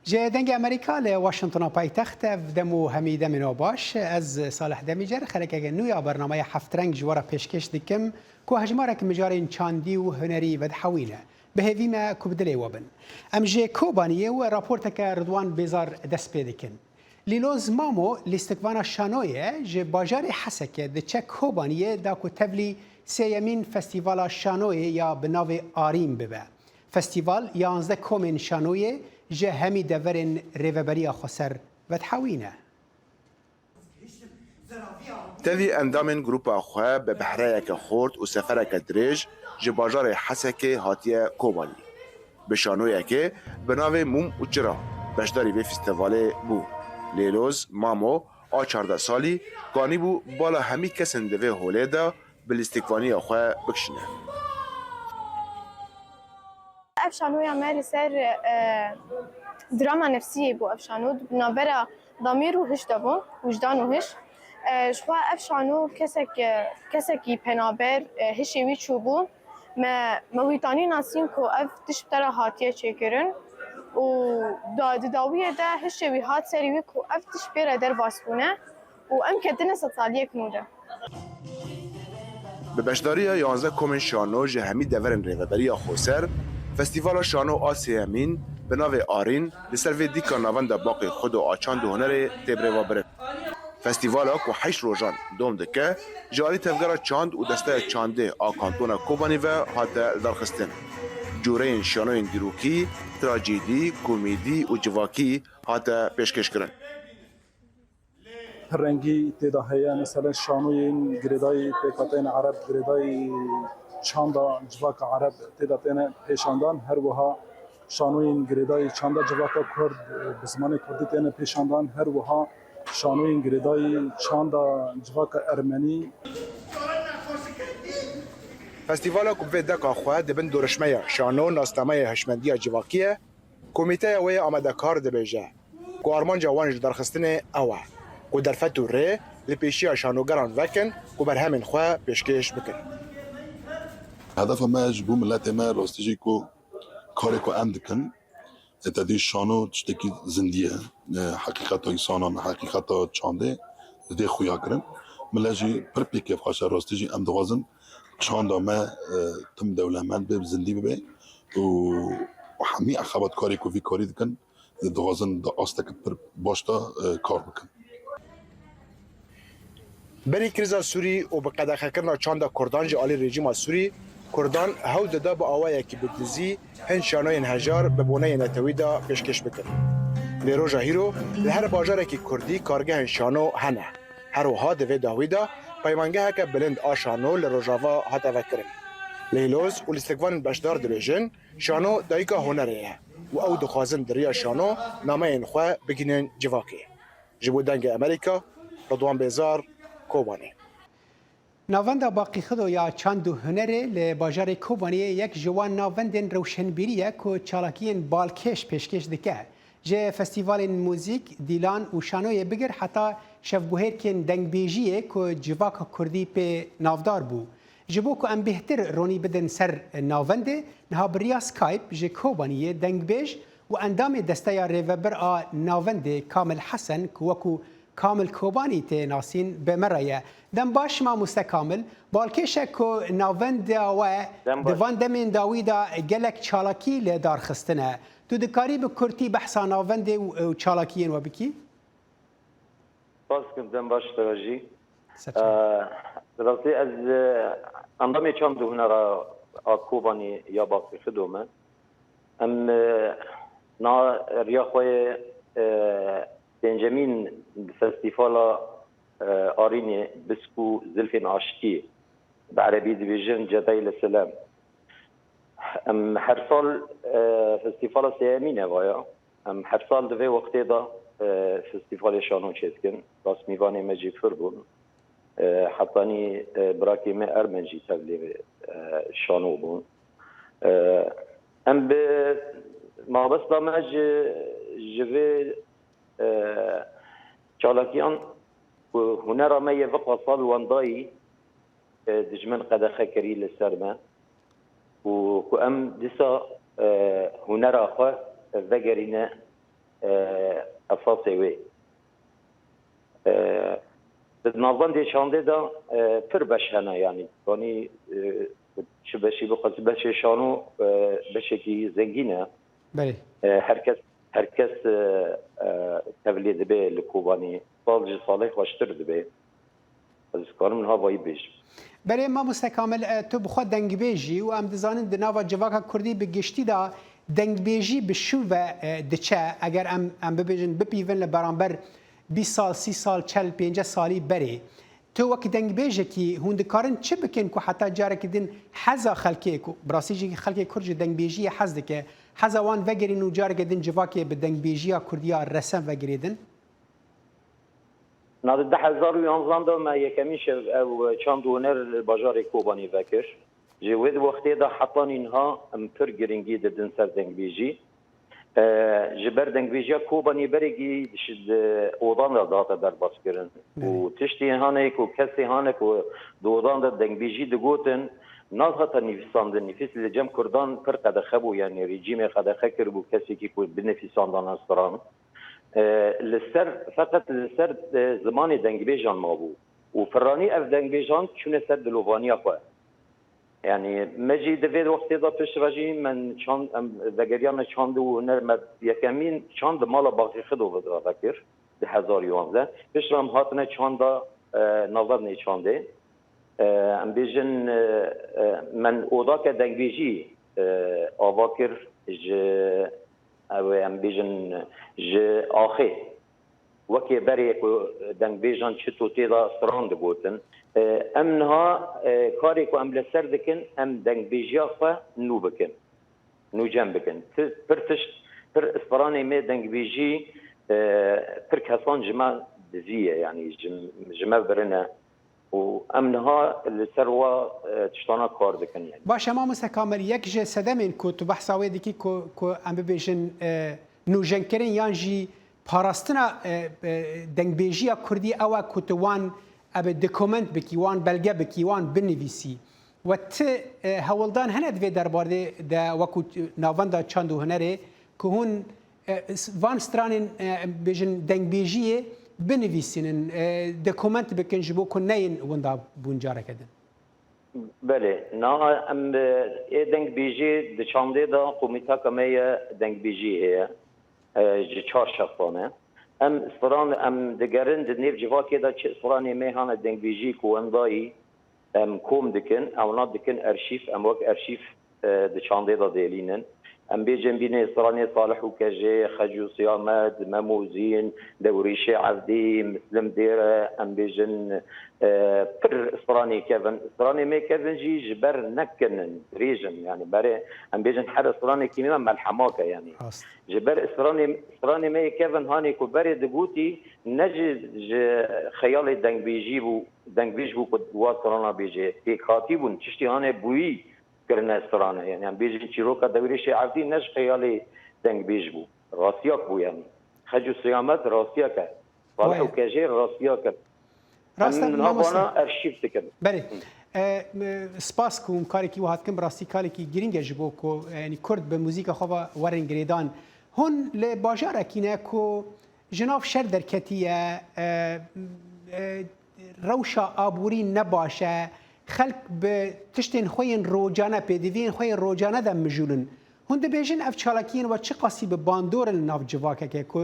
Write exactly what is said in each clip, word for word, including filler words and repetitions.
Ji Dengê Amerîka li Washingtona paytext, ev dem û hemî demên we baş. Ez Salih Demîcer, xelekeke nû ya bernameya Heft Reng ji we re pêşkêş dikim, ku hejmarek mijarên çandî û hunerî vedihewîne. Bi hêvî me ku bi dilê we bin. Em ji Kobaniyê û raporteke Ridwan Bêzar dest pê dikin. Lîloz Mamo, lîstikvana şanoyê ji bajarê Hesekê diçe Kobaniyê da ku tevlî sêyemîn Festîvala Şanoyê ya bi navê Arîn bibe. Festîval yanzdeh komên şanoyê ji hemî deverên Rêveberiya Xweser vedihewîne. Tevî endamên grûpa xwe bi behreyeke xort û sefereke dirêj ji bajarê Hesekê hatiye Kobanî. Bi şanoyekê bi navê Mûm û Çira beşdarî vê festîvalê bû. Lêloz Mamo a çardeh salî kanîbû bala hemî kesên di vê holê de bi lîstikvaniya xwe bikişîne. Ev şanoya me li ser e, drama nefsiyê bû. Ev şano di navbera damêr û hiş de bû, wijdan û hiş. E, ji xwe ev şano kesek, e, kesekî penaber e, hişê wî çûbû. Me, me wî tanî nasîn ku ev tişt bi te re hatiye çêkirin û da, di dawiyê de hişê wî hat serî wî ku ev tişt pê re derbas bûne û em ketine sedsaliyek nû de. Bi beşdariya yanzdeh komên şano ji hemî deverên Rêveberiya Xweser, Festîvala Şano a sêyemîn bi navê Arîn li ser vê dîka navenda Baqê Xido a çand û hunerê tê birêvebirin. Festîvala ku heşt rojan dom dike, ji alî Tevgera Çand û Desteya Çandê a Kantona Kobanî ve hate lidarxistin. Cûreyên şanoyên dîrokî, trajîdî, komîdî û civakî hate pêşkêşkirin. Pirrengî tê de heye, meselen şanoyên girêdayî pêkhateyên ereb, girêdayî çanda civaka ereb tê de têne pêşandan, her wiha şanoyên girêdayî çanda civaka kurd bi zimanê kurdî têne pêşandan, her wiha şanoyên girêdayî çanda civaka ermenî. Festîvala ku bi vê deka xwe di bin dorişmeya şano, nasnameya hişmendiya civakî ye, komîteya wê ya amadekar dibêje ku armanca wan ji darxistinê ew e ku derfet û rê li pêşiya şanogeran vekin ku berhemên xwe pêşkêş bikin. Hedefa me ji bo miletê me rastî jî ku karê ku em dikin, te dî şano tiştekî zindî ye. E, heqîqeta însanan, heqîqeta çandê dê xuya kirin. Milet jî pir pê kêfxweş e, rastî jî em dixwazin çanda me e, tim dewlemend be, zindî bibe û hemî exebatkarê ku vî karî dikin, dixwazin di asteke pir baş de e, kar bikin. Berî krîza Sûrî û bi qedexekirina çanda Kurdan ji alî rejîma Sûrî, Kurdan hewl dida bi awayekî bi dizî hin şanoyên hejar bi boneyê netewî de pêşkêş bikin. Lê roja hîro li her bajarekî Kurdî kargehên şano hene. Her wiha di vê dawî de peymangeheke bilind a şano li Rojava hate vekirin. Lêloz û lîstikvanên beşdar dibêjin, şano dayika hunerê ye û ew dixwazin di riya şano nameyên xwe bigihînin civakê. Ji bo Dengê Amerîka, Ridwan Bêzar, Kobanê. Navenda Baqî Xido ya Çand û Hunerê li bajarê Kobaniyê yek ji wan navendên rewşenbîrî ye ku çalakiyên balkêş pêşkêş dike. Ji festîvalên muzîk, dîlan û şanoyê bigir heta şevguhêrkên dengbêjiyê ku civaka kurdî pê navdar bû. Ji bo ku em bêhtir ronî bidin ser navendê, niha bi riya Skype ji Kobaniyê dengbêj û endamê Desteya Rêvebir a Navendê Kamil Hesen ku wekû Kamil Kobanî tê nasîn bi me re ye. Dem baş mamoste Kamil, balkêş e ku navenda we di van demên dawî de gelek çalakî li dar xistine. Tu dikarî bi kurtî behsa navendê û çalakiyên we bikî? Spas dikim, dem baş te re jî. Bi rastî ez endamê çand û hunera a Kobanî ya Baqî Xido me. Em na riya xwe yê pêncemîn di festîvala Arînê Bisk û Zilfên Aştiyê, bi erebî dibêjin Cedayî li Selem. Em her sal festîvala sêyemîn e vaya. Em her sal di vê wextê de e, festîvalê şano çêdikin. Rast mîvanê me jî pir bûn. E, hetanî e, birakê me Ermen jî tevlî e, şano bûn. E, em bi mabesta me ji, ji vê e, çalakiyan ku hunera me yê viqa sal wendayî, e, dijmin qedexe kirî li ser me û ku em dîsa e, hunera xwe vegerîne e, esasê wê. E, di navbendê çandê de, e, pir beş hene, yanî, yanî, e, çi beşî bixwazî, beşê şano, e, beşekî zengîn e. Belê. E, her kes, her kes, e, e, tevlî dibe li Kobanî. Sal ji salê xweştir dibe. Ez dikarim niha vayî bêjim. Belê mamoste Kamil, e, tu bi xwe dengbêj î û em dizanin di nava civaka kurdî bi giştî de dengbêjî bi şû ve, e, diçe. Eger em, em bibêjin, bipîvin li beramber bîst sal, sî sal, çel, pênceh salî berê. Tu wek dengbêjekî hûn dikarin çi bikin ku heta carekî din heza xelkê, ku bi rastî jî xelkê kurd ji dengbêjiyê hez dike, heza wan vegerîn û carekê din civakê bi dengbêjiya kurdiya resen vegirêdin? Na di du hezar û yanzan de me yekemîn şev ew çand û huner li bajarê Kobanê vekir. Ji wê wextê de hetanî niha em pir giringî didin ser dengbêjî. E, ji ber dengbêjiya Kobanê berekî ji di odan de dihate derbas kirin. Û Belê. Tiştê hane ku kesê hane ku di odan de dengbêjî digotin, nadihate nivîsandin. Nivîs li cem kurdan pir qedexe bû, yanî rejîmê qedexe kiribû kesekî ku binivîsandana stran. E, li ser, feqet li ser, e, zimanê dengbêjan mabû. Û piranî ev dengbêjan çûne ser dilovaniya xwe. Yanî me jî di vê wextê de pişt re jî me çand, em vegeriyane çand û huner, me yekemîn çand di mala Baxî Xido ve, ve kir di hezar û yanzdeh. Pişt re em hatine çanda, e, navbendê çandê. E, em bêjin, e, e, me odake dengbêjî, e, ava kir ji, ew ê em bêjin, ji axê. Wekê berê ku dengbêjan çito tê de stran digotin. E, em niha, e, karê ku em li ser dikin, em dengbêjiya xwe nû bikin, nûcem bikin. Ti-, pir tişt, pir stranê me dengbêjî, e, pir kesan ji me diziye, yanî ji, ji me birine. Û em niha li ser wa, e, tiştana kar dikin, yanî. Baş e, mamoste Kamil, yek ji sedemên ku tu behsa wê dikî ku, ku em bibêjin, e, nûjenkirin yan jî parastina, e, e, dengbêjiya kurdî ew e ku tu wan, ebe, dokument bikî, wan belge bikî, wan binivîsî. We ti, e, hewldan hene di vê derbarê de, wekû navenda çand û hunerê, ku hûn, e, s-, van stranên, e, em bêjin dengbêjiyê binivîsînin, e, dokument bikin ji bo ku neyên winda bûn careke din? Belê, na em, e, ê dengbêjiyê di çandê de komîtaka me ye dengbêjiyê heye, e, ji çar şexsan e. Em stran, em digerin di nêv civakê de çi stranê me hane dengbêjî ku wendayî, em kom dikin, ewna dikin erşîf, em wek erşîf, e, di çandê de dêlînin. Em bêjin bînê stranê Salih û Kejê, Xec û Siyamed, Mem û Zîn, Dewrîşê Evdî, Mislim Dêre, em bêjin, e, pir stranê kevin. Stranê me kevin jî ji ber nekinin, dirêj in, yanî berê, em bêjin her stranekî me melhemak e, yanî. Rast. Ji ber stranê, stranê me yê kevin hanê ku berê digotî, ne ji, ji xeyalê dengbêjî bû, dengbêj bû ku wa strana bêje. Pêkhatî bûn, tiştî hanê bûyî kirine strane. Yanî em bêjin çîroka Dewrêşê Evdî ne ji xeyalê dengbêj bû. Rastiyak bû yanî. Xec û Siyamet rastiyak e. Salih Waya. û Kejê rastiyak e. Rast e, Em niha mamoste. vana erşîv dikin. Belê. Hı. E, e, spas ku hûn karekî wiha dikin, bi rastî karekî girîng e ji bo ku, e, yanî kurd bi muzîka xwe ve werin girêdan. Hûn li bajarekî ne ku ji nav şer derketiye, e, e, rewşa aborî ne baş e, xelk bi tiştên xwe yên rocane, pêdiviyên xwe yên rocane de mijûl in. Hûn dibêjin ev çalakiyên we çiqasî bi bandor in li nav civakeke ku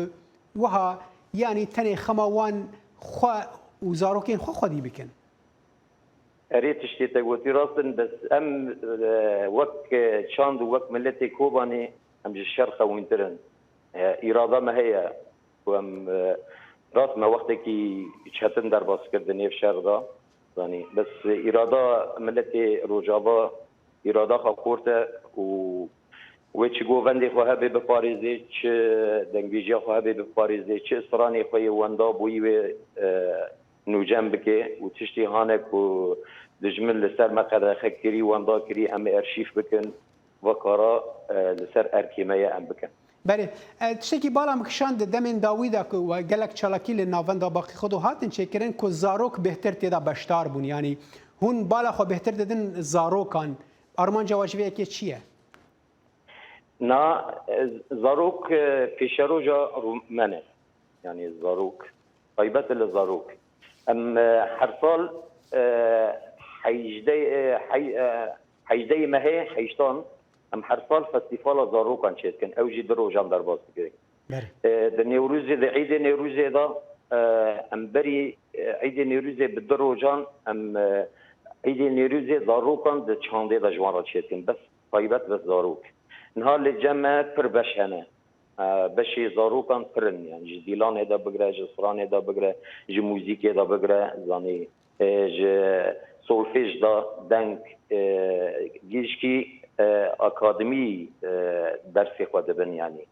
wiha, yanî tenê xema wan xwe û zarokên xwe xwedî bikin? Erê, tiştê te gotî rast in, bes em, e, wek, e, çand û wek miletê Kobanê em ji şer qewîntir in. E, îrada me heye ku em, e, rast me wextekî çetin derbas kir di nêv şer de. Zanî, bes îrada miletê Rojava, îrada xwe xurt e û wê çi govendê xwe hebe biparêzê, çi dengbêjiya xwe hebe biparêzê, çi stranê xwe yê wenda bûyî wê, e, nûcem bike û tiştê hane ku dijmin li ser me qedexe kirî, wenda kirî, em ê erşîf bikin, vekara, e, li ser erkê me ye em bikin. Belê. E, tiştekî bala min kişand di demên dawî de ku we gelek çalakî li navenda Baqî Xwedû hatin çêkirin ku zarok bêhtir tê de beşdar bûn. Yanî hûn bala xwe bêhtir didin zarokan. Armanca we ji vê yekê çi ye? Na, e, zarok, e, pêşeroja rû-, me ne. Yanî zarok, taybet li zarok. Em, e, her sal, e, hejdeh, e, hey-, e, hejdehê mehê heştan, em her sal festîvala zarokan çêdikin. Ew jî du rojan derbas dikin. Belê. E, di Newrozê, di Îdê Newrozê de, e, em berî, e, Îdê Newrozê bi du rojan em, e, Îdê Newrozê zarokan di çandê de ji wan re çêdikin. Bes taybet bes zarok. Niha li cem me pir beş hene. E, beşê zarokan pir in, yani ji dîlanê de bigre, ji stranê de bigre, ji muzîkê de bigre, zanî, e, ji solfej de deng, e, gişkî, e, akademî, e, dersê xwe dibin, yani.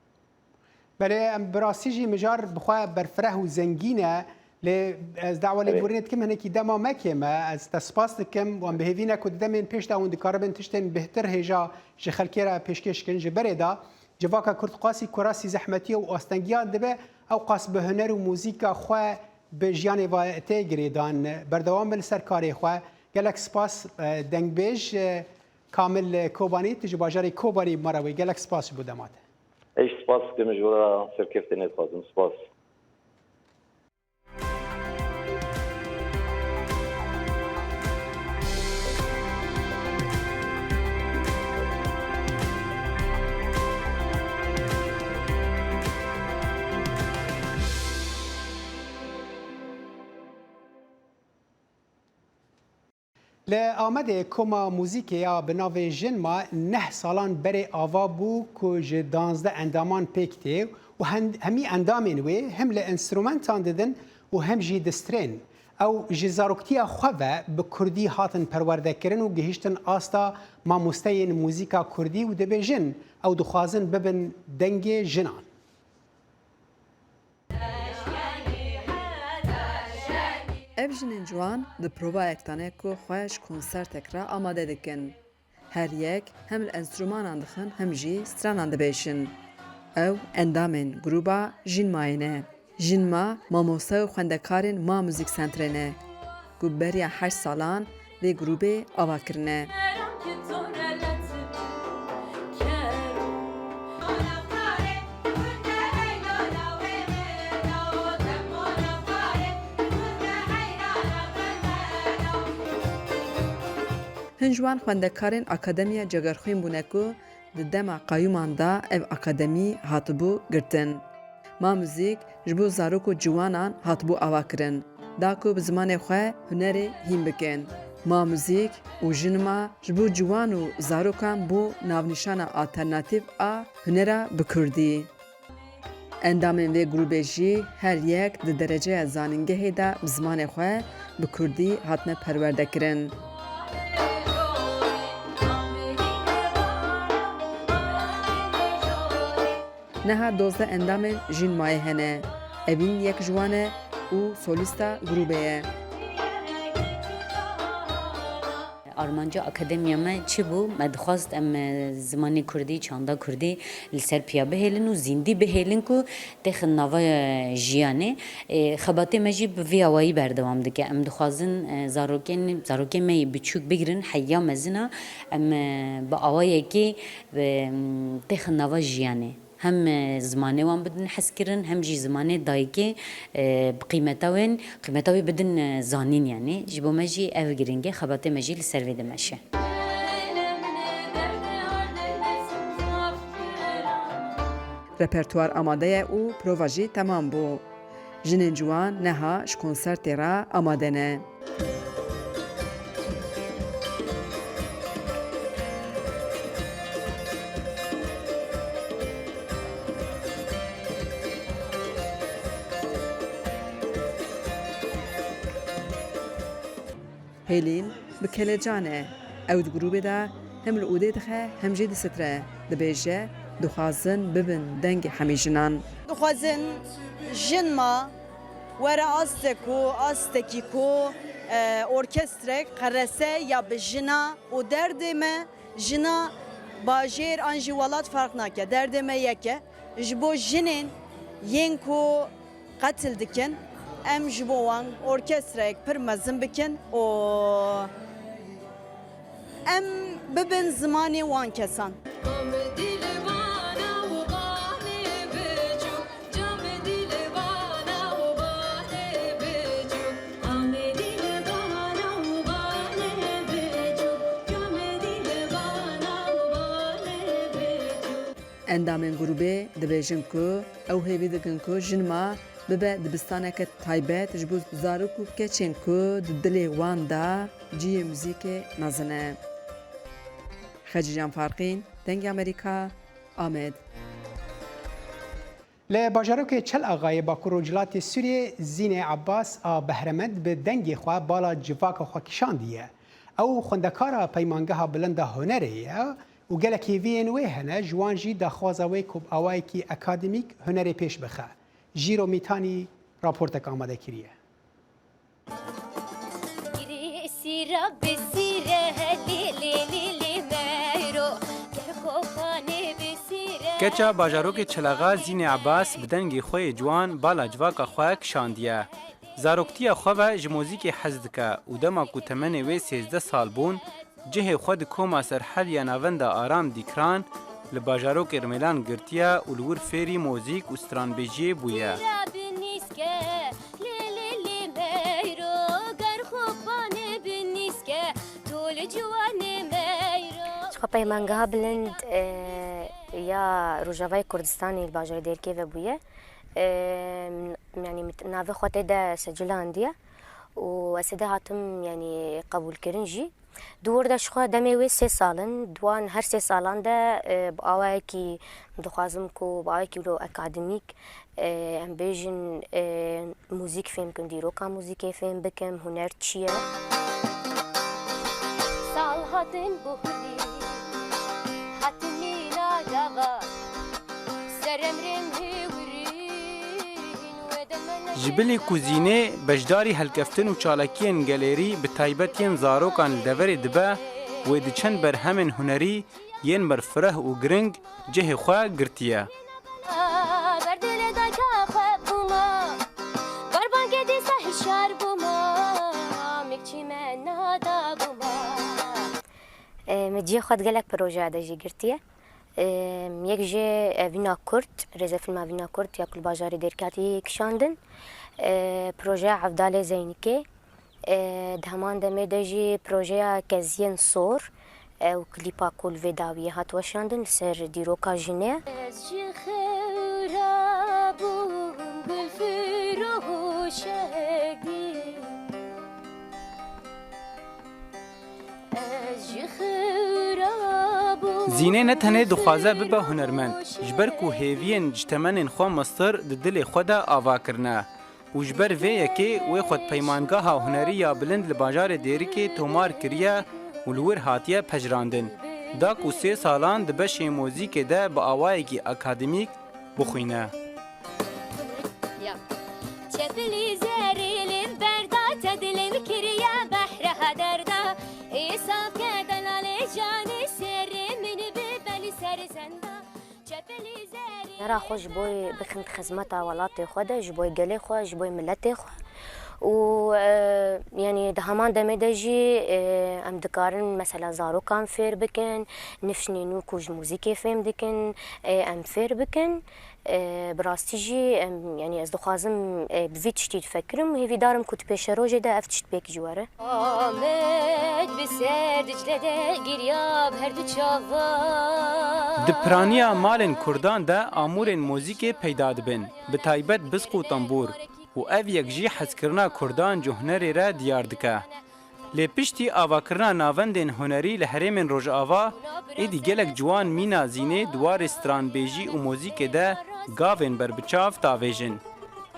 Belê, em bi rastî jî mijar bi xwe berfireh û zengîn e, lê ez dawa lêborînê dikim, hinekî dema me kêm e. Ez te spas dikim, wan bi hêvî ne ku di demên pêş de hûn dikaribin tiştên bêhtir hêja ji xelkê re pêşkêş kin. Ji berê de civaka kurd qasî kurasî zehmetiyê û astengiyan dibe, ew qas bi huner û muzîka xwe bi jiyanê ve tê girêdan. Berdewam be li ser karê xwe. Gelek spas, e, dengbêj, e, Kamil Kobanî, tu ji bajarê Kobanî bi me re bûyî. Gelek spas ji bo dema te. Ez spas dikim ji we re, serkeftinê dixwazim. Spas. Li Amedê koma muzîkê ya bi navê Jinma neh salan berê ava bû ku ji duwazdeh endaman pêk tê û hen-, hemî endamên wê hem li enstrûmentan didin û hem jî distrên. Ew ji zaroktiya xwe ve bi kurdî hatin perwerdekirin û gihîştin asta mamosteyên muzîka kurdî û dibêjin, ew dixwazin bibin dengê jinan. Ev jinên ciwan di provayek de ne ku xwe ji konsertek re amade dikin. Her yek hem li enstrûmanan dixin, hem jî stranan dibêjin. Ew endamên grûba Jînmayê ne. Jînma mamoste û xwendekarên Ma Muzîk Sentrê ne. ku beriya heşt salan vê grûbê ava kirine. Hin ji wan xwendekarên Akademiya Cegerxwîn bûne ku di dema qayûman de ev akademî hatibû girtin. Ma Muzîk ji bo zarok û ciwanan hatibû avakirin, da ku bi zimanê xwe hunerê hîn bikin. Ma Muzîk û Jinma ji bo ciwan û zarokan bû navnîşana alternatîf a hunera bi kurdî. Endamên vê grûbê jî her yek di dereceya zanîngehê de bi zimanê xwe bi kurdî hatine perwerdekirin. Niha dozdeh endamên Jînmayê hene. Evîn yek ji wan e û solîsta grûbê ye. Armanca akademiya me çi bû? Me dixwast em, e, zimanê kurdî, çanda kurdî li ser piya bihêlin û zîndî bihêlin ku têxin nava, e, jiyanê. E, xebatê me jî bi vî awayî berdewam dike. Em dixwazin, e, zarokên, zarokên me yê biçûk bigirin heya mezin a, em, e, bi awayekî, e, têxin nava jiyanê. Hem, e, zimanê wan bidin hezkirin, hem jî zimanê dayikê, e, bi qîmeta wên, qîmeta wê bidin, e, zanîn yanî. Ji bo me jî ev giring e, xebatê me jî li ser vê dimeşe. Repertuar amade ye û prova jî temam bû. Jinên ciwan neha ji konsertê re amade ne. Hêlîn bi kelecan e. Ew di grûbê de hem li odê dixe hem jî distire. Dibêje, dixwazin bibin dengê hemî jinan. Dixwazin Jinma were astek û astekî ku, e, orkestrek qerese ya bi jina û derdê me, jina bajêr an jî welat ferq nake. Derdê me yek e. Ji bo jinên yên ku qetil dikin, em ji bo wan orkestrayek pir mezin bikin û em bibin zimanê wan kesan. Endamên grûbê dibêjin ku ew hêvî dikin ku Jinma bibe dibistaneke taybet ji bo zarok û keçên ku di dilê wan de cihê muzîkê mezin e. Xecîcan Farqîn, Dengê Amerîka, Amed. Li bajarokê Çel Axayê Bakur Rojhilatê Sûriyê Zînê Abbas a Behremend bi dengê xwe bala civaka xwe kişandiye. Ew xwendekara Peymangeha Bilind a Hunerê ye û gelek hêviyên wê hene, ji wan jî daxwaza wê ku bi awayekî akademîk hunerê pêş bixe. Jîro Mîtanî raportek amade kiriye. Keça bajarokê Çelaxa Zînê Abbas bi dengê xwe yê ciwan bala civaka xwe kişandiye. Zaroktiya xwe ve ji muzîkê hez dike û dema ku temenê wê sêzdeh sal bûn, cihê xwe di koma Serhediya Navenda Aram Dîkran li bajarokê Rimêlan girtiye û li wir fêrî muzîk û stranbêjiyê bûye. Ji xwe Peymangeha Bilind, e, ya Rojavayê Kurdistanê li bajarê Dêrikê ve bûye. E, yanî mit-, navê xwe tê de secilandiye û ez tê de hatim, yanî qebûlkirin jî. Di wir de ji xwe demê wê sê sal in, di wan her sê salan de, e, bi awayekî, dixwazim ku bi awayekî wilo akademîk, e, em bêjin, e, muzîk fêm bikim, dîroka muzîkê fêm bikim, huner çi ye? Sal hatin buhurî, hatin nîna gava, ser emrên hêwirîn wê demene. Ji bilî ku Zînê beşdarî helkeftin û çalakiyên gelêrî, bi taybet yên zarokan li deverê dibe, wê di çend berhemên hunerî yên berfireh û giring cihê xwe girtiye. Ber dilê dayka xwe bûma, ber bangê dîsa hişyar bûma, mîkçî me nada bûma. E, me cihê xwe di gelek projeya de jî girtiye. E, yek jê, e, Vîna Kurt, rêzefîlma Vîna Kurt ya ku li bajarê Dêrikê hatî kişandin. E, projeya Evdalê Zeynikê. E, di heman demê de jî projeya Keziyên Sor, e, û klîpa ku li vê dawiyê hat weşandin li ser dîroka jinê. Ez ji xewra bûm gulfiroşekî. Ez ji xewra bûm. Zînê ne tenê dixwaze bibe hunermend, ji ber ku hêviyên ji temenên xwe mestir di dilê xwe de ava kirine. Û ji ber vê yekê wê xwe di Peymangeha Hunerî ya Bilind li bajarê Dêrikê tomar kiriye û li wir hatiye pejirandin. Da ku sê salan di beşê muzîkê de bi awayekî akademîk bixwîne. Ya. Çepilî zerî li berda te dilê min kiriye behreha derda. Îsaf ke delalê canê serê min bi belî ser zenda. Nera xwe ji bo bixin xizmeta welatê xwe de, ji bo gelê xwe, ji bo miletê xwe. Û, e, yanî di heman demê de jî, e, em dikarin mesela zarokan fêr bikin, nifşnê nû ku ji muzîkê fêm dikin, e, em fêr bikin. E, bi rastî jî em, yanî ez dixwazim, e, bi vî tiştî difikirim û hêvîdar im ku di pêşerojê de ev tişt pêk jî were. Amed bi ser Dicle de giriya bi her du çavan. Di piraniya malên Kurdan de amûrên muzîkê peyda dibin, bi taybet bizq û tembûr. Û ev yek jî hezkirina Kurdan ji hunerê re diyar dike. Lê piştî avakirina navendên hunerî li herêmên Rojava, êdî gelek ciwan mîna Zînê di warê stranbêjî û muzîkê de gavên berbiçav tavêjin.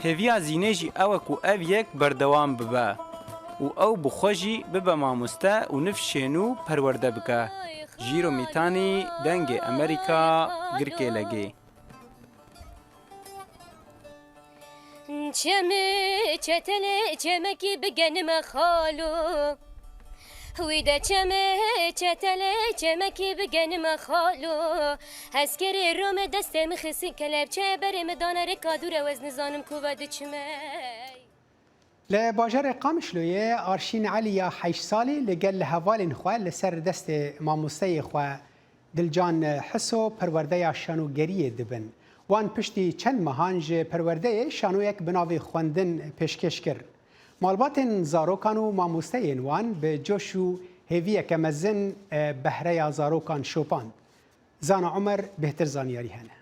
Hêviya Zînê jî ew e ku ev yek berdewam bibe û ew bi xwe jî bibe mamoste û nifşê nû perwerde bike. Jîro Mîtanî, Dengê Amerîka, Girkêlegê. Çemê çetelê çemekî bigenime xalo. Wî de çemê çetelê çemekî bigenime xalo. Hezkerê Rome destê min xistin kelepçe, berê min dane rêka dûr e, ez nizanim ku ve diçime. Li bajarê Qamişloyê Arşîn Elî ya heşt salî li gel li hevalên xwe li ser destê mamosteyê xwe Dilcan Hiso perwerdeya şanogeriyê dibin. Wan piştî çend mehan ji perwerdeyê şanoyek bi navê xwendin pêşkêş kir. Malbatên zarokan û mamosteyên wan bi coş û hêviyeke mezin, e, behreya zarokan şopand. Zana Omer bêhtir zanyarî hene.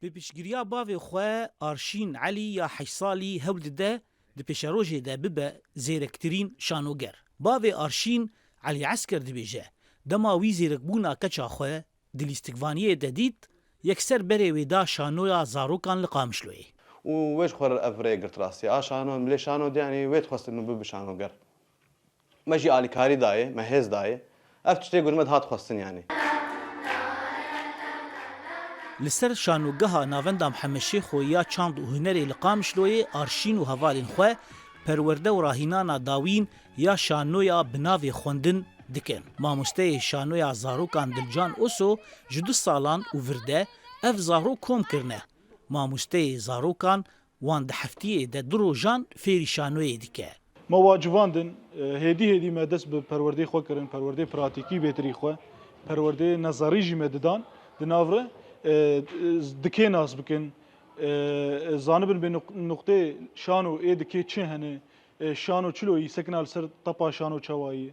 Bi piştgiriya bavê xwe Arşîn Elî ya heşt salî hewl dide di pêşerojê de bibe zêrektirîn şanoger. Bavê Arşîn Elî Esker dibêje, dema wî zêrekbûna keça xwe di lîstikvaniyê de dît, yekser berê wê da şanoya zarokan li Qamişloyê. Û wê ji xwe re ev rê girt rastî. A şano, milê şano dê, yanî wê dixwestin min bibe şanoger. Me jî alîkarî dayê, me hêz dayê. Ev tiştê gor me dihat xwestin, yanî. Li ser şanogeha Navenda Mihemed Şêxo ya Çand û Hunerê li Qamişloyê Arşîn û hevalên xwe perwerde û rahînana dawîn ya şanoya bi navê xwendin dikin. Mamosteyê şanoya zarokan Dilcan Oso ji du salan û vir de ev zarok kom kirine. Mamosteyê zarokan wan di heftiyê de du rojan fêrî şanoyê dike. Me wa civandin, e, hêdî hêdî me dest bi perwerdeyê xwe kirin, perwerdeyê pratîkî bêtirî xwe, perwerdeyê nezerî jî me didan di nav re, e, dikê nas bikin, e, zanibin bê nuq-, nuqtê şano ê dikê çi hene, e, şano çilo yî, sekina li ser tepa şano çawa yî.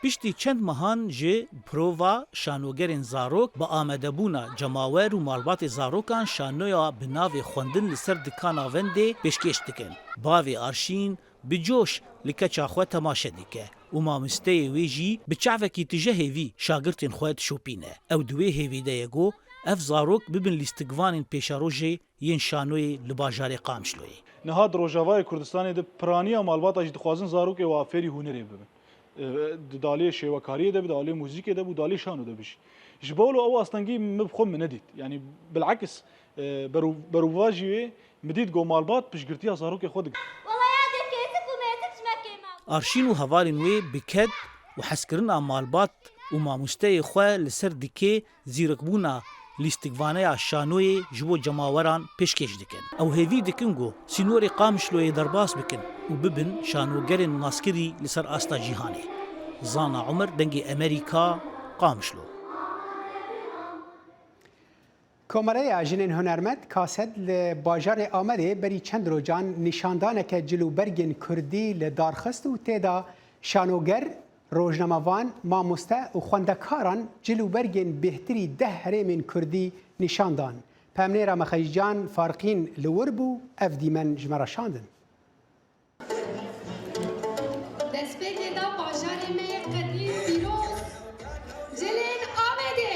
Piştî çend mehan ji prova şanogerên zarok bi amadebûna cemawer û malbatê zarokan şanoya bi navê xwendin li ser dika navendê pêşkêş dikin. Bavê Arşîn bi coş li keça xwe temaşe dike û mamosteyê wê jî bi çavekî tije hêvî şagirtên xwe dişopîne. Ew di wê hêvî de ye ku ev zarok bibin lîstikvanên pêşerojê yên şanoyê li bajarê Qamişloyê. Niha di Rojavayê Kurdistanê de piraniya malbata jî dixwazin zarokê wa fêrî hunerê bibin. E, di dalê şêwekariyê de bi, dalê muzîkê de bû, dalê şano de bijî. Ji bo ew astengî min bi xwe min nedît. Yanî bilekis, e, beru-, berûvajî wê min dît ku malbat piştgirtiya zarokê xwe dike. Arşîn û hevalên wê bi ked û hezkirina malbat û mamosteyê xwe li ser dikê zîrekbûna lîstikvaneya şanoyê ji bo cemaweran pêşkêş dikin. Ew hêvî dikin ku sînorê Qamişloyê derbas bikin û bibin şanogerên naskirî li ser asta cîhanê. Zana Omer, Dengê Emerîka, Qamişlo. Komeleya Jinên Hunermend, KASED, li bajarê Amedê berî çend rocan nîşandaneke cil û bergên kurdî li dar xist û tê de şanoger, rojnamevan, mamoste û xwendekaran cil û bergên bêhtirî deh herêmên kurdî nîşan dan. Pemnêra me Xecîcan Farqîn li wir bû, ev dîmen ji me re şandin. Destpêkê da bajarê me yê qedîm pîroz, cilên Amedê.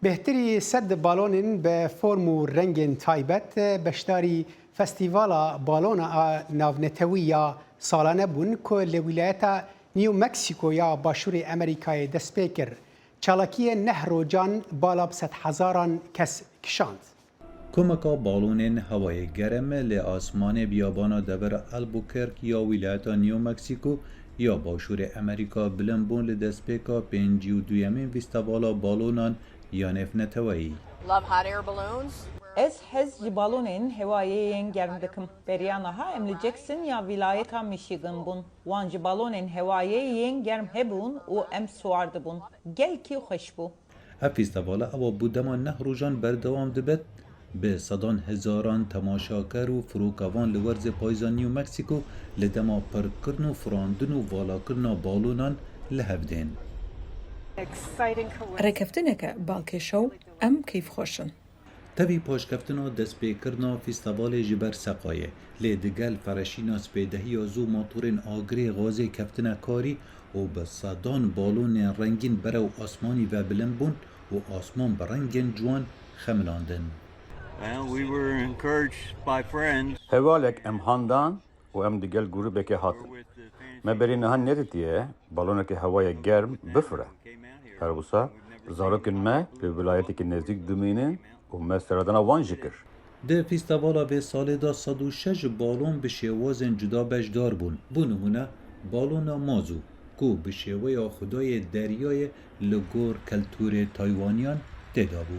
Bêhtirî sed balonên bi form û rengên taybet beşdarî Festîvala Balona a Navnetewî ya salane bûn ku li wîlayeta New Mexico ya Başûrê Amerîkayê dest pê kir. Çalakiyê neh rocan bala bi sedhezaran kes kişand. Komeka balonên hewayê germ li asmanê biyabana devera Albuquerque ya wîlayeta New Mexico ya başûrê Amerîka bilind bûn li destpêka pêncî û duyemîn fîstevala balonan ya nêvneteweyî. Love hot air balloons. Ez hez ji balonên hewayê yên germ dikim. Beriya niha em li Jackson ya vîlayeta Michigan bûn. Wan ji balonên hewayê yên germ hebûn û em siwar dibûn. Gelkî xweş bû. Ev fîstevala ewa bo dema neh rojan berdewam dibet, bi sedan hezaran temaşaker û firokevan li werzê payîza New Mexico li dema pirkirin û firandin û valakirina balonan li hev dên. Rêkeftineke balkêş e û em keyfxweş in. Tevî paşkeftina destpêkirina fîstevalê ji ber seqayê, lê digel fereşîna spêdehiya zû motorên agirê gazê keftine karî û bi sedan balonên rengîn berew asmanî ve bilind bûn û asman bi rengên ciwan xemilandin. Well, we were encouraged by friends. Hevalek em handan û em digel grûbekê hatin. Me berî niha nedîtiye baloneke hewayê germ bifire. Her wisa zarokên me li welayetekî nêzîk dimînin û me seredana wan jî kir. Di fîstevala vê salê de sed û şeş balon bi şêwazên cuda beşdar bûn. Bo nimûne, balona Mazu, ku bi şêweya xwedayê deryayê li gor keltûrê Taywaniyan tê de bû.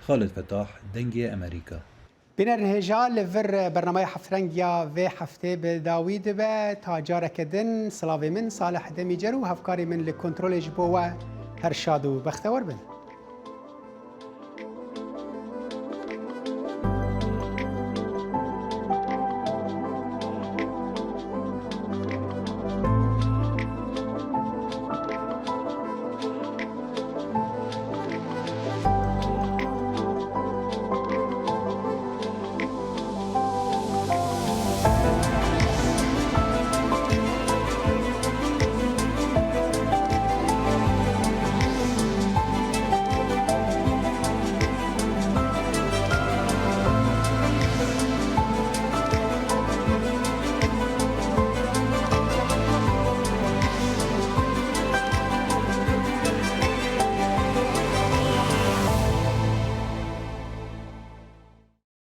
Xalid Fetah, Dengê Emerîka. Bînerên hêja, li vir bernameya heftreng ya vê heftê bi dawî dibe. Ta careke din, silavê min Salih Demîcer û hevkarê min li kontrolê ji bo we her şad û bextewar bin.